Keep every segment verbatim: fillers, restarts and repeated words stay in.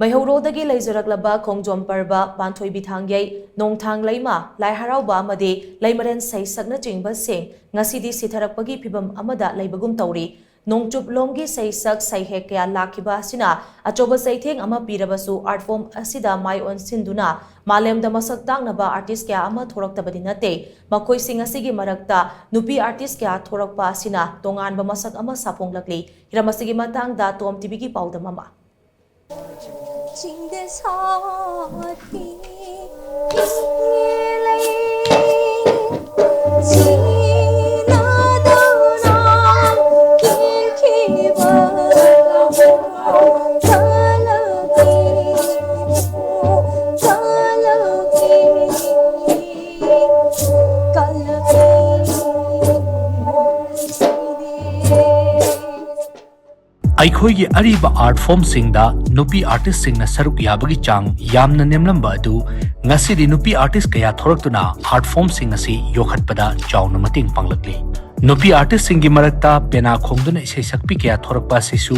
ꯃꯩꯍꯧꯔꯣꯜꯗꯒꯤ ꯂꯩꯖꯔꯛꯂꯕ ꯈꯣꯡꯖꯣꯝ ꯄꯔꯕ, ꯄꯥꯟꯊꯣꯏꯕꯤ ꯊꯥꯡꯒꯩ, ꯅꯣꯡꯊꯥꯡ ꯂꯩꯃ, ꯂꯥꯏ ꯍꯔꯥꯎꯕ ꯑꯃꯗꯤ ꯂꯩꯃꯔꯦꯟ ꯁꯩꯁꯛꯅꯆꯤꯡꯕꯁꯤꯡ ꯉꯁꯤꯗꯤ ꯁꯤꯊꯔꯛꯄꯒꯤ ꯐꯤꯕꯝ ꯑꯃꯗ ꯂꯩꯕꯒꯨꯝ ꯇꯧꯔꯤ꯫ ꯅꯣꯡꯆꯨꯞꯂꯣꯝꯒꯤ ꯁꯩꯁꯛ ꯁꯩꯍꯦꯛ ꯀꯌꯥ ꯂꯥꯛꯈꯤꯕ ꯑꯁꯤꯅ ꯑꯆꯧꯕ ꯆꯩꯊꯦꯡ ꯑꯃ ꯄꯤꯔꯕꯁꯨ, art form ꯑꯁꯤꯗ ꯃꯥꯏ ꯑꯣꯟꯁꯤꯟꯗꯨꯅ ꯃꯥꯂꯦꯝꯗ ꯃꯁꯛ ꯇꯥꯛꯅꯕ artist ꯀꯌꯥ ꯑꯃ ꯊꯣꯔꯛꯇꯕꯗꯤ ꯅꯠꯇꯦ꯫ ꯃꯈꯣꯏꯁꯤꯡ ꯑꯁꯤꯒꯤ ꯃꯔꯛꯇ ꯅꯨꯄꯤ artist ꯀꯌꯥ ꯊꯣꯔꯛꯄ ꯑꯁꯤꯅ ꯇꯣꯉꯥꯟꯕ ꯃꯁꯛ ꯑꯃ ꯁꯥꯐꯣꯡꯂꯛꯂꯤ꯫ ꯍꯤꯔꯝ ꯑꯁꯤꯒꯤ ꯃꯇꯥꯡꯗ ꯇꯣꯝ ꯇꯤꯚꯤꯒꯤ ꯄꯥꯎꯗꯝ ꯑꯃ꯫ ꯆꯤꯡꯗ ꯁꯥꯠꯄꯤ ꯏꯪꯉꯦ ꯂꯩ, ꯁꯤꯅꯗꯧꯅ ꯀꯦꯟꯈꯤꯕ ꯀꯂꯛꯀꯤ, ꯀꯂꯛꯀꯤ ꯀꯂꯛꯀꯤ꯫ ꯑꯩꯈꯣꯏꯒꯤ ꯑꯔꯤꯕ art formꯁꯤꯡꯗ ꯅꯨꯄꯤ artistꯁꯤꯡꯅ ꯁꯔꯨꯛ ꯌꯥꯕꯒꯤ ꯆꯥꯡ ꯌꯥꯝꯅ ꯅꯦꯝꯂꯝꯕ ꯑꯗꯨ ꯉꯁꯤꯗꯤ ꯅꯨꯄꯤ artist ꯀꯌꯥ ꯊꯣꯔꯛꯇꯨꯅ art formꯁꯤꯡ ꯑꯁꯤ ꯌꯣꯛꯈꯠꯄꯗ ꯆꯥꯎꯅ ꯃꯇꯦꯡ ꯄꯥꯡꯂꯛꯂꯤ꯫ ꯅꯨꯄꯤ artistꯁꯤꯡꯒꯤ ꯃꯔꯛꯇ ꯄꯦꯅꯥ ꯈꯣꯡꯗꯨꯅ ꯏꯁꯩ ꯁꯛꯄꯤ ꯀꯌꯥ ꯊꯣꯔꯛꯄ ꯑꯁꯤꯁꯨ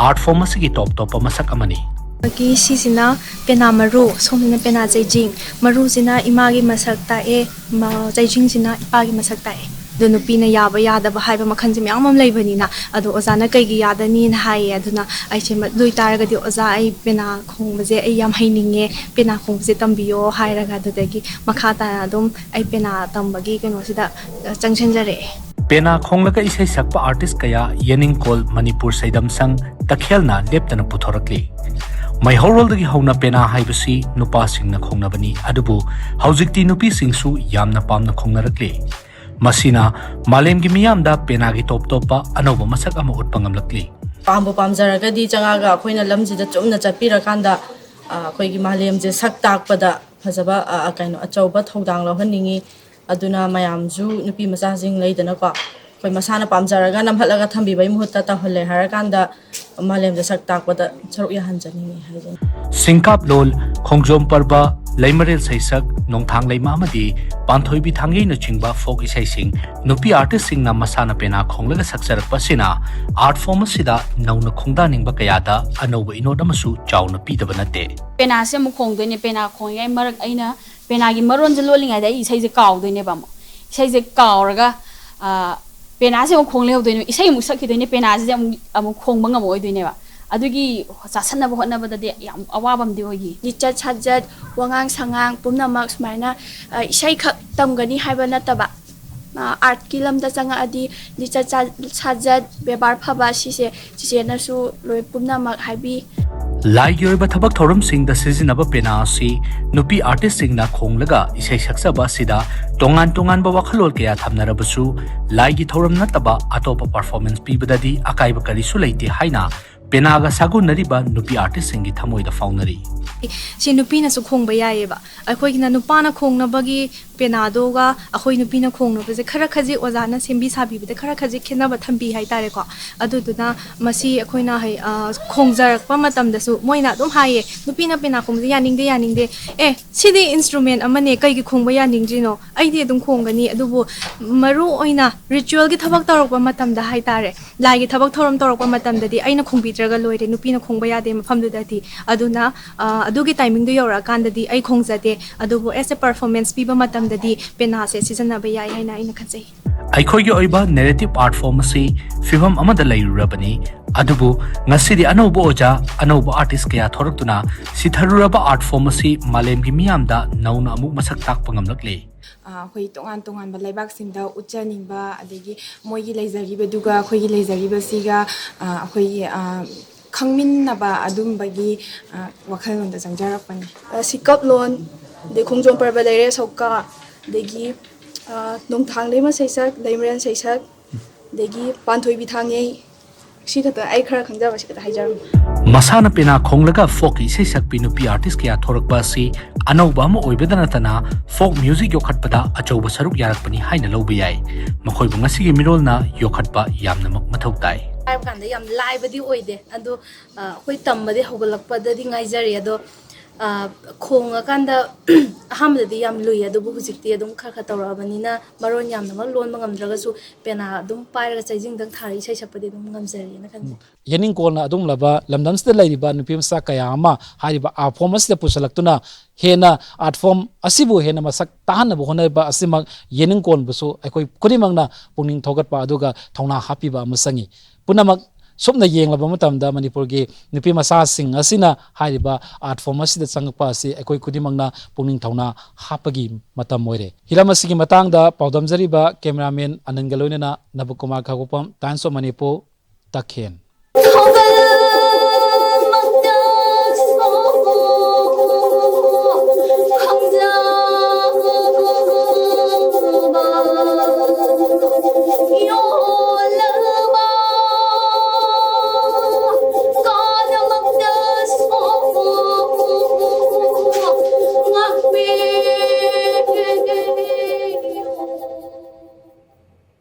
art form ꯑꯁꯤꯒꯤ ꯇꯣꯞ ꯇꯣꯞꯄ ꯃꯁꯛ ꯑꯃꯅꯤ꯫ ꯑꯩꯒꯤ ꯁꯤꯁꯤꯅ ꯄꯦꯅꯥ ꯃꯔꯨ, ꯁꯣꯝꯁꯤꯅ ꯄꯦꯅꯥ ꯆꯩꯖꯤꯡ꯫ ꯃꯔꯨꯁꯤꯅ ꯏꯃꯥꯒꯤ ꯃꯁꯛ ꯇꯥꯛꯑꯦ, ꯃ-, ꯆꯩꯖꯤꯡꯁꯤꯅ ꯏꯄꯥꯒꯤ ꯃꯁꯛ ꯇꯥꯛꯑꯦ꯫ ꯑꯗꯣ ꯅꯨꯄꯤꯅ ꯌꯥꯕ ꯌꯥꯗꯕ ꯍꯥꯏꯕ ꯃꯈꯜꯁꯦ ꯃꯌꯥꯝ ꯑꯃ ꯂꯩꯕꯅꯤꯅ, ꯑꯗꯣ ꯑꯣꯖꯥꯅ ꯀꯩꯒꯤ ꯌꯥꯗꯅꯤꯅ ꯍꯥꯏꯌꯦ꯫ ꯑꯗꯨꯅ ꯑꯩꯁꯦ ꯃ-, ꯑꯗꯨ ꯑꯣꯏꯇꯥꯔꯒꯗꯤ ꯑꯣꯖꯥ, ꯑꯩ ꯄꯦꯅꯥ ꯈꯣꯡꯕꯁꯦ ꯑꯩ ꯌꯥꯝ ꯍꯩꯅꯤꯡꯉꯦ, ꯄꯦꯅꯥ ꯈꯣꯡꯕꯁꯦ ꯇꯝꯕꯤꯌꯣ ꯍꯥꯏꯔꯒ ꯑꯗꯨꯗꯒꯤ ꯃꯈꯥ ꯇꯥꯅ ꯑꯗꯨꯝ ꯑꯩ ꯄꯦꯅꯥ ꯇꯝꯕꯒꯤ ꯀꯩꯅꯣꯁꯤꯗ, ꯑ, ꯆꯪꯁꯤꯟꯖꯔꯛꯑꯦ꯫ ꯄꯦꯅꯥ ꯈꯣꯡꯂꯒ ꯏꯁꯩ ꯁꯛꯄ artist ꯀꯌꯥ ꯌꯦꯅꯤꯡꯀꯣꯜ, ꯃꯅꯤꯄꯨꯔ ꯁꯩꯗꯝ ꯁꯪ, ꯇꯈꯦꯜꯅ ꯂꯦꯞꯇꯅ ꯄꯨꯊꯣꯔꯛꯂꯤ꯫ ꯃꯩꯍꯧꯔꯣꯜꯗꯒꯤ ꯍꯧꯅ ꯄꯦꯅꯥ ꯍꯥꯏꯕꯁꯤ ꯅꯨꯄꯥꯁꯤꯡꯅ ꯈꯣꯡꯅꯕꯅꯤ, ꯑꯗꯨꯕꯨ ꯍꯧꯖꯤꯛꯇꯤ ꯅꯨꯄꯤꯁꯤꯡꯁꯨ ꯌꯥꯝꯅ ꯄꯥꯝꯅ ꯈꯣꯡꯅꯔꯛꯂꯤ꯫ ꯃꯁꯤꯅ ꯃꯥꯂꯦꯝꯒꯤ ꯃꯤꯌꯥꯝꯗ ꯄꯦꯅꯥꯒꯤ ꯇꯣꯞ ꯇꯣꯞꯄ ꯑꯅꯧꯕ ꯃꯁꯛ ꯑꯃ ꯎꯠꯄ ꯉꯝꯂꯛꯂꯤ꯫ ꯄꯥꯝꯕꯨ ꯄꯥꯝꯖꯔꯒꯗꯤ ꯆꯪꯉꯛꯑꯒ ꯑꯩꯈꯣꯏꯅ ꯂꯝꯁꯤꯗ ꯆꯨꯝꯅ ꯆꯠꯄꯤꯔꯀꯥꯟꯗ, ꯑ, ꯑꯩꯈꯣꯏꯒꯤ ꯃꯥꯂꯦꯝꯁꯦ ꯁꯛ ꯇꯥꯛꯄꯗ ꯐꯖꯕ, ꯑ, ꯀꯩꯅꯣ, ꯑꯆꯧꯕ ꯊꯧꯗꯥꯡ ꯂꯧꯍꯟꯅꯤꯡꯉꯤ꯫ ꯑꯗꯨꯅ ꯃꯌꯥꯝꯁꯨ, ꯅꯨꯄꯤ ꯃꯆꯥꯁꯤꯡ ꯂꯩꯗꯅꯀꯣ, ꯑꯩꯈꯣꯏ ꯃꯁꯥꯅ ꯄꯥꯝꯖꯔꯒ ꯅꯝꯍꯠꯂꯒ ꯊꯝꯕꯤꯕꯒꯤ ꯃꯍꯨꯠꯇ ꯇꯧꯍꯜꯂꯦ ꯍꯥꯏꯔꯀꯥꯟꯗ ꯃꯥꯂꯦꯝꯗ ꯁꯛ ꯇꯥꯛꯄꯗ ꯁꯔꯨꯛ ꯌꯥꯍꯟꯖꯅꯤꯡꯉꯤ ꯍꯥꯏꯖꯅꯤꯡꯉꯤ꯫ ꯁꯤꯡꯀꯥꯞꯂꯣꯜ, ꯈꯣꯡꯖꯣꯝ ꯄꯔꯕ, ꯂꯩꯃꯔꯦꯜ ꯁꯩꯁꯛ, ꯅꯣꯡꯊꯥꯡ ꯂꯩꯃ ꯑꯃꯗꯤ ꯄꯥꯟꯊꯣꯏꯕꯤ ꯊꯥꯡꯉꯩꯅꯆꯤꯡꯕ ꯐꯣꯛ ꯏꯁꯩꯁꯤꯡ ꯅꯨꯄꯤ ꯑꯥꯔꯇꯤꯁꯁꯤꯡꯅ ꯃꯁꯥꯅ ꯄꯦꯅꯥ ꯈꯣꯡꯂꯒ ꯁꯛꯆꯔꯛꯄ ꯑꯁꯤꯅ ꯑꯥꯔꯠ ꯐꯣꯔꯝ ꯑꯁꯤꯗ ꯅꯧꯅ ꯈꯣꯡꯗꯥꯅꯤꯡꯕ ꯀꯌꯥꯗ ꯑꯅꯧꯕ ꯏꯅꯣꯠ ꯑꯃꯁꯨ ꯆꯥꯎꯅ ꯄꯤꯗꯕ ꯅꯠꯇꯦ꯫ ꯄꯦꯅꯥꯁꯦ ꯑꯃꯨꯛ ꯈꯣꯡꯗꯣꯏꯅꯦ꯫ ꯄꯦꯅꯥ ꯈꯣꯡꯉꯤꯉꯩ ꯃꯔꯛ ꯑꯩꯅ ꯄꯦꯅꯥꯒꯤ ꯃꯔꯣꯟꯁꯦ ꯂꯣꯜꯂꯤꯉꯩꯗ ꯑꯩ ꯏꯁꯩꯁꯦ ꯀꯥꯎꯗꯣꯏꯅꯦꯕ꯫ ꯑꯃꯨꯛ ꯏꯁꯩꯁꯦ ꯀꯥꯎꯔꯒ, ꯑ, ꯄꯦꯅꯥꯁꯦ ꯑꯃꯨꯛ ꯈꯣꯡ ꯂꯩꯍꯧꯗꯣꯏꯅꯦ꯫ ꯏꯁꯩ ꯑꯃꯨꯛ ꯁꯛꯈꯤꯗꯣꯏꯅꯦ, ꯄꯦꯅꯥꯁꯤꯗꯤ ꯑꯃꯨꯛ, ꯑꯃꯨꯛ ꯈꯣꯡꯕ ꯉꯝꯃꯛꯑꯣꯏꯗꯣꯏꯅꯦꯕ꯫ ꯑꯗꯨꯒꯤ ꯆꯥꯁꯟꯅꯕ ꯍꯣꯠꯅꯕꯗꯗꯤ ꯌꯥꯝ ꯑꯋꯥꯕ ꯑꯃꯗꯤ ꯑꯣꯏꯈꯤ꯫ ꯂꯤꯆꯠ ꯁꯥꯖꯠ, ꯋꯥꯉꯥꯡ ꯁꯉꯥꯡ ꯄꯨꯝꯅꯃꯛ ꯁꯨꯃꯥꯏꯅ, ꯑ, ꯏꯁꯩꯈꯛ ꯇꯝꯒꯅꯤ ꯍꯥꯏꯕ ꯅꯠꯇꯕ, ꯑ, ꯑꯥꯔꯠꯀꯤ ꯂꯝꯗ ꯆꯪꯉꯛꯑꯗꯤ ꯂꯤꯆꯠ ꯆꯥ-, ꯁꯥꯖꯠ, ꯕꯦꯕꯥꯔ ꯐꯕ ꯁꯤꯁꯦ ꯆꯤꯆꯦꯅꯁꯨ ꯂꯣꯏ ꯄꯨꯝꯅꯃꯛ ꯍꯥꯏꯕꯤ꯫ ꯂꯥꯏꯒꯤ ꯑꯣꯏꯕ ꯊꯕꯛ ꯊꯧꯔꯝꯁꯤꯡꯗ ꯁꯤꯖꯤꯟꯅꯕ ꯄꯦꯅꯥ ꯑꯁꯤ ꯅꯨꯄꯤ ꯑꯥꯔꯇꯤꯁꯁꯤꯡꯅ ꯈꯣꯡꯂꯒ ꯏꯁꯩ ꯁꯛꯆꯕ ꯑꯁꯤꯗ ꯇꯣꯉꯥꯟ ꯇꯣꯉꯥꯟꯕ ꯋꯥꯈꯜꯂꯣꯟ ꯀꯌꯥ ꯊꯝꯅꯔꯕꯁꯨ, ꯂꯥꯏꯒꯤ ꯊꯧꯔꯝ ꯅꯠꯇꯕ ꯑꯇꯣꯞꯄ ꯄꯔꯐꯣꯔꯃꯦꯟꯁ ꯄꯤꯕꯗꯗꯤ ꯑꯀꯥꯏꯕ ꯀꯔꯤꯁꯨ ꯂꯩꯇꯦ ꯍꯥꯏꯅ ꯄꯦꯅꯥꯒ ꯁꯥꯒꯣꯟꯅꯔꯤꯕ ꯅꯨꯄꯤ ꯑꯥꯔꯇꯤꯁꯁꯤꯡꯒꯤ ꯊꯃꯣꯏꯗ ꯐꯥꯎꯅꯔꯤ꯫ ꯁꯤ ꯅꯨꯄꯤꯅꯁꯨ ꯈꯣꯡꯕ ꯌꯥꯏꯌꯦꯕ꯫ ꯑꯩꯈꯣꯏꯒꯤꯅ ꯅꯨꯄꯥꯅ ꯈꯣꯡꯅꯕꯒꯤ ꯄꯦꯅꯥꯗꯨꯒ ꯑꯩꯈꯣꯏ ꯅꯨꯄꯤꯅ ꯈꯣꯡꯅꯕꯁꯦ ꯈꯔ ꯈꯖꯤꯛ ꯑꯣꯖꯥꯅ ꯁꯦꯝꯕꯤ ꯁꯥꯕꯤꯕꯗ ꯈꯔ ꯈꯖꯤꯛ ꯈꯦꯠꯅꯕ ꯊꯝꯕꯤ ꯍꯥꯏꯇꯥꯔꯦꯀꯣ꯫ ꯑꯗꯨꯗꯨꯅ ꯃꯁꯤ ꯑꯩꯈꯣꯏꯅ ꯍꯩ-, ꯑ, ꯈꯣꯡꯖꯔꯛꯄ ꯃꯇꯝꯗꯁꯨ ꯃꯣꯏꯅ ꯑꯗꯨꯝ ꯍꯥꯏꯌꯦ, "ꯅꯨꯄꯤꯅ ꯄꯦꯅꯥ ꯈꯣꯡꯕꯁꯦ ꯌꯥꯅꯤꯡꯗꯦ, ꯌꯥꯅꯤꯡꯗꯦ꯫ ꯑꯦ, ꯁꯤꯗꯤ ꯏꯟꯁꯇ꯭ꯔꯨꯃꯦꯟ ꯑꯃꯅꯦ, ꯀꯩꯒꯤ ꯈꯣꯡꯕ ꯌꯥꯅꯤꯡꯗ꯭ꯔꯤꯅꯣ? ꯑꯩꯗꯤ ꯑꯗꯨꯝ ꯈꯣꯡꯒꯅꯤ꯫ ꯑꯗꯨꯕꯨ ꯃꯔꯨ ꯑꯣꯏꯅ ꯔꯤꯆꯨꯋꯦꯜꯒꯤ ꯊꯕꯛ ꯇꯧꯔꯛꯄ ꯃꯇꯝꯗ ꯍꯥꯏꯇꯥꯔꯦ, ꯂꯥꯏꯒꯤ ꯊꯕꯛ ꯊꯧꯔꯝ ꯇꯧꯔꯛꯄ ꯃꯇꯝꯗꯗꯤ ꯑꯩꯅ ꯈꯣꯡꯕꯤꯗ꯭ꯔꯒ ꯂꯣꯏꯔꯦ, ꯅꯨꯄꯤꯅ ꯈꯣꯡꯕ ꯌꯥꯗꯦ ꯃꯐꯝꯗꯨꯗꯗꯤ꯫ ꯑꯗꯨꯅ, ꯑ, ꯑꯗꯨꯒꯤ ꯇꯥꯏꯃꯤꯡꯗꯨ ꯌꯧꯔꯛꯑꯀꯥꯟꯗꯗꯤ ꯑꯩ ꯈꯣꯡꯖꯗꯦ꯫ ꯑꯗꯨꯕꯨ as a performance ꯄꯤꯕ ꯃꯇꯝꯗꯗꯤ ꯄꯦꯅꯥꯁꯦ ꯁꯤꯖꯤꯟꯅꯕ ꯌꯥꯏ ꯍꯥꯏꯅ ꯑꯩꯅ ꯈꯟꯖꯩ꯫ ꯑꯩꯈꯣꯏꯒꯤ ꯑꯣꯏꯕ ꯅꯦꯔꯦꯇꯤꯚ ꯑꯥꯔꯠ ꯐꯣꯔꯝ ꯑꯁꯤ ꯐꯤꯕꯝ ꯑꯃꯗ ꯂꯩꯔꯨꯔꯕꯅꯤ, ꯑꯗꯨꯕꯨ ꯉꯁꯤꯗꯤ ꯑꯅꯧꯕ ꯑꯣꯖꯥ, ꯑꯅꯧꯕ ꯑꯥꯔꯇꯤꯁ ꯀꯌꯥ ꯊꯣꯔꯛꯇꯨꯅ ꯁꯤꯊꯔꯨꯔꯕ ꯑꯥꯔꯠ ꯐꯣꯔꯝ ꯑꯁꯤ ꯃꯥꯂꯦꯝꯒꯤ ꯃꯤꯌꯥꯝꯗ ꯅꯧꯅ ꯑꯃꯨꯛ ꯃꯁꯛ ꯇꯥꯛꯄ ꯉꯝꯂꯛꯂꯦ꯫ ꯑ, ꯑꯩꯈꯣꯏ ꯇꯣꯉꯥꯟ ꯇꯣꯉꯥꯟꯕ ꯂꯩꯕꯥꯛꯁꯤꯡꯗ ꯎꯠꯆꯅꯤꯡꯕ, ꯑꯗꯒꯤ ꯃꯣꯏꯒꯤ ꯂꯩꯖꯔꯤꯕꯗꯨꯒ ꯑꯩꯈꯣꯏꯒꯤ ꯂꯩꯖꯔꯤꯕꯁꯤꯒ, ꯑ, ꯑꯩꯈꯣꯏꯒꯤ, ꯑ, ꯈꯪꯃꯤꯟꯅꯕ ꯑꯗꯨꯝꯕꯒꯤ, ꯑ, ꯋꯥꯈꯜꯂꯣꯟꯗ ꯆꯪꯖꯔꯛꯄꯅꯤ꯫ ꯑ, ꯁꯤꯀꯞ ꯂꯣꯟ, ꯑꯗꯩ ꯈꯣꯡꯖꯣꯝ ꯄꯔꯕ ꯂꯩꯔꯦ, ꯁꯧꯀꯥ, ꯑꯗꯒꯤ, ꯑ, ꯅꯣꯡꯊꯥꯡ ꯂꯩꯃ ꯁꯩꯁꯛ, ꯂꯩꯃꯔꯦꯟ ꯁꯩꯁꯛ, ꯑꯗꯒꯤ ꯄꯥꯟꯊꯣꯏꯕꯤ ꯊꯥꯡꯉꯩ, ꯁꯤ ꯈꯛꯇ ꯑꯩ ꯈꯔ ꯈꯪꯖꯕ ꯁꯤ ꯈꯛꯇ ꯍꯥꯏꯖꯔꯝꯃꯤ꯫ ꯃꯁꯥꯅ ꯄꯦꯅꯥ ꯈꯣꯡꯂꯒ ꯐꯣꯛꯀꯤ ꯏꯁꯩ ꯁꯛꯄꯤ ꯅꯨꯄꯤ ꯑꯥꯔꯇꯤꯁ ꯀꯌꯥ ꯊꯣꯔꯛꯄ ꯑꯁꯤ ꯑꯅꯧꯕ ꯑꯃ ꯑꯣꯏꯕꯗ ꯅꯠꯇꯅ ꯐꯣꯛ ꯃ꯭ꯌꯨꯖꯤꯛ ꯌꯣꯛꯈꯠꯄꯗ ꯑꯆꯧꯕ ꯁꯔꯨꯛ ꯌꯥꯔꯛꯄꯅꯤ ꯍꯥꯏꯅ ꯂꯧꯕ ꯌꯥꯏ꯫ ꯃꯈꯣꯏꯕꯨ ꯉꯁꯤꯒꯤ ꯃꯤꯔꯣꯜꯅ ꯌꯣꯛꯈꯠꯄ ꯌꯥꯝꯅꯃꯛ ꯃꯊꯧ ꯇꯥꯏ꯫ ꯍꯥꯏꯕ ꯀꯥꯟꯗ ꯌꯥꯝ ꯂꯥꯏꯕꯗꯤ ꯑꯣꯏꯗꯦ, ꯑꯗꯣ, ꯑ, ꯑꯩꯈꯣꯏ ꯇꯝꯕꯗꯤ ꯍꯧꯒꯠꯂꯛꯄꯗꯗꯤ ꯉꯥꯏꯖꯔꯤ, ꯑꯗꯣ ꯑ, ꯈꯣꯡꯉꯀꯥꯟꯗ ꯑꯍꯥꯟꯕꯗꯗꯤ ꯌꯥꯝ ꯂꯨꯏ, ꯑꯗꯨꯕꯨ ꯍꯧꯖꯤꯛꯇꯤ ꯑꯗꯨꯝ ꯈꯔ ꯈꯔ ꯇꯧꯔꯛꯑꯕꯅꯤꯅ ꯃꯔꯣꯟ ꯌꯥꯝꯅꯃꯛ ꯂꯣꯟꯕ ꯉꯝꯗ꯭ꯔꯒꯁꯨ ꯄꯦꯅꯥ ꯑꯗꯨꯝ ꯄꯥꯏꯔꯒ ꯆꯩꯖꯤꯡꯗꯪ ꯊꯥꯔ ꯏꯁꯩ ꯁꯛꯄꯗꯤ ꯑꯗꯨꯝ ꯉꯝꯖꯔꯦꯅ ꯈꯟꯖꯩ꯫ ꯌꯦꯅꯤꯡꯀꯣꯜꯅ ꯑꯗꯨꯒꯨꯝꯂꯕ ꯂꯝꯗꯝꯁꯤꯗ ꯂꯩꯔꯤꯕ ꯅꯨꯄꯤ ꯃꯆꯥ ꯀꯌꯥ ꯑꯃ ꯍꯥꯏꯔꯤꯕ art form ꯑꯁꯤꯗ ꯄꯨꯁꯤꯜꯂꯛꯇꯨꯅ ꯍꯦꯟꯅ art form ꯑꯁꯤꯕꯨ ꯍꯦꯟꯅ ꯃꯁꯛ ꯇꯥꯍꯟꯅꯕ ꯍꯣꯠꯅꯔꯤꯕ ꯑꯁꯤꯃꯛ ꯌꯦꯅꯤꯡꯀꯣꯜꯕꯨꯁꯨ ꯑꯩꯈꯣꯏ ꯈꯨꯗꯤꯡꯃꯛꯅ ꯄꯨꯛꯅꯤꯡ ꯊꯧꯒꯠꯄ ꯑꯗꯨꯒ ꯊꯧꯅꯥ ꯍꯥꯞꯄꯤꯕ ꯑꯃ ꯆꯪꯏ꯫ ꯄꯨꯝꯅꯃꯛ ꯁꯨꯞꯅ ꯌꯦꯡꯂꯕ ꯃꯇꯝꯗ ꯃꯅꯤꯄꯨꯔꯒꯤ ꯅꯨꯄꯤ ꯃꯆꯥꯁꯤꯡ ꯑꯁꯤꯅ ꯍꯥꯏꯔꯤꯕ art form ꯑꯁꯤꯗ ꯆꯪꯉꯛꯄ ꯑꯁꯤ ꯑꯩꯈꯣꯏ ꯈꯨꯗꯤꯡꯃꯛꯅ ꯄꯨꯛꯅꯤꯡ ꯊꯧꯅꯥ ꯍꯥꯞꯄꯒꯤ ꯃꯇꯝ ꯑꯣꯏꯔꯦ꯫ ꯍꯤꯔꯝ ꯑꯁꯤꯒꯤ ꯃꯇꯥꯡꯗ ꯄꯥꯎꯗꯝꯖꯔꯤꯕ cameraman ꯑꯅꯟꯒ ꯂꯣꯏꯅꯅ ꯅꯕꯀꯨꯃꯥꯔ ꯈꯥꯒꯣꯛꯄꯝ, Times of Manipur, ꯇꯈꯦꯜ꯫